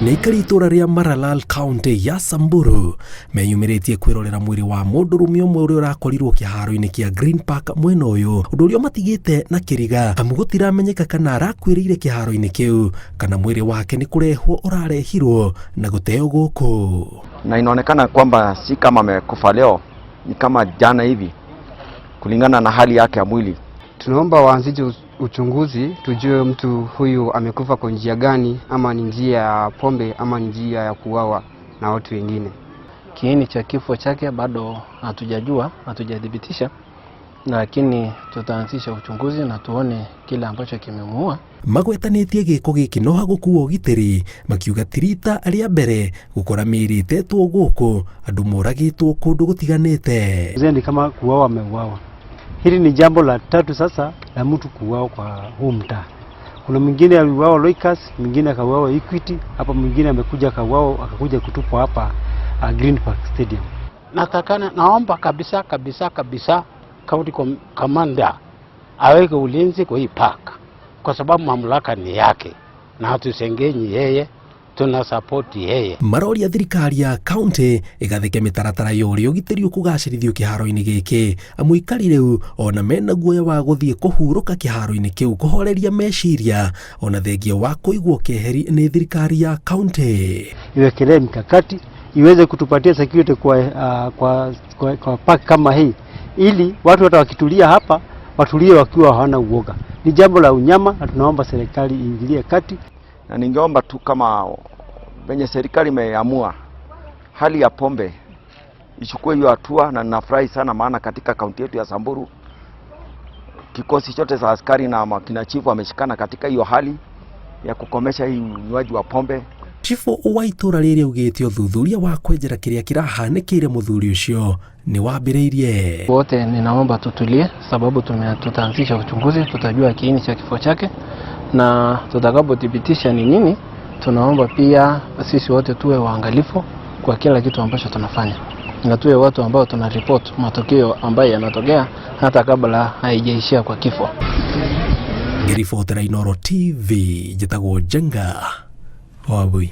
Nĩ aikari itũra rĩa Maralal kaunti ya Samburu meyumĩrĩtie kwĩrorera mwĩrĩ wa mũndũrũme ũmwe ũrĩa ũrakorirwo kĩharo-inĩ kĩa Green Park mwena ũyũ, ũndũ ũrĩa ũmatigĩte na kĩriga amu gũtiramenyeka kana arakuĩrĩire kĩharo-inĩ kĩu kana mwĩrĩ wake nĩ kũrehwo ũrarehirwo na gũteo gũkũ. Na inaonekana kwamba si kama amekufa leo, ni kama jana hivi, kulingana na hali yake ya mwili. Tunaomba waanzishe uchunguzi tujue mtu huyu amekufa kwa njia gani, ama ni njia ya pombe ama ni njia ya kuuawa na watu wengine. Kiini cha kifo chake bado hatujajua, hatujathibitisha, lakini tutaanzisha uchunguzi na tuone kile ambacho kimemuua. Magwetanĩtie gĩko gĩkĩ no hagũkua ũgitĩri, makiuga ti rita rĩa mbere gũkora mĩĩrĩ ĩtetwo gũkũ andũ moragĩtwo kũndũ gũtiganĩte. Mzee ni kama kuuawa ameuawa. Hili ni jambo la tatu sasa la mtu kuuawa kwa huu mtaa. Kuna mwingine aliuawa Loikas, mwingine akauawa Equity, hapa mwingine amekuja akauawa akakuja kutupwa hapa Green Park Stadium. Natakana, naomba kabisa kabisa kabisa county commander aweke ulinzi kwa hii park, kwa sababu mamlaka ni yake na hatusengenyi yeye, tuna support yeye. Maroria thirikari ya kaunti ĩgathĩke mĩtaratara ya ũrĩa ũgitĩri ũkũgacĩrithio kĩharo-inĩ gĩkĩ, amu aikari rĩu ona mena guoya wa gũthiĩ kũhurũka kĩharo-inĩ kĩu kũhoreria meciria ona thengia wa kũigwo keheri nĩ thirikari ya kaunti. Iwekelee mikakati iweze kutupatia security kwa park kama hii, ili watu hata wakitulia hapa watulie wakiwa hawana uoga. Ni jambo la unyama na tunaomba serikali iingilie kati. Na ningeomba tu kama venye serikali imeamua hali ya pombe ichukue hiyo hatua, na ninafurahi sana maana katika kaunti yetu ya Samburu kikosi chote cha askari na makina chifu wameshikana katika hiyo hali ya kukomesha hii unywaji wa pombe. Cibũ wa itũra rĩrĩ augĩte ũthuthuria wa kwenjera kĩrĩa kĩrahanĩkĩire mũthuri ũcio nĩ wambĩrĩirie. Wote ninaomba tutulie, sababu tutaanzisha uchunguzi, tutajua kiini cha kifo chake na tutakapothibitisha ni nini, tunaomba pia sisi wote tuwe waangalifu kwa kila kitu ambacho tunafanya na tuwe watu ambao tuna report matokeo ambayo yanatokea hata kabla haijaishia kwa kifo. Ngĩribotera Inooro TV, njĩtagwo Njenga Wambui.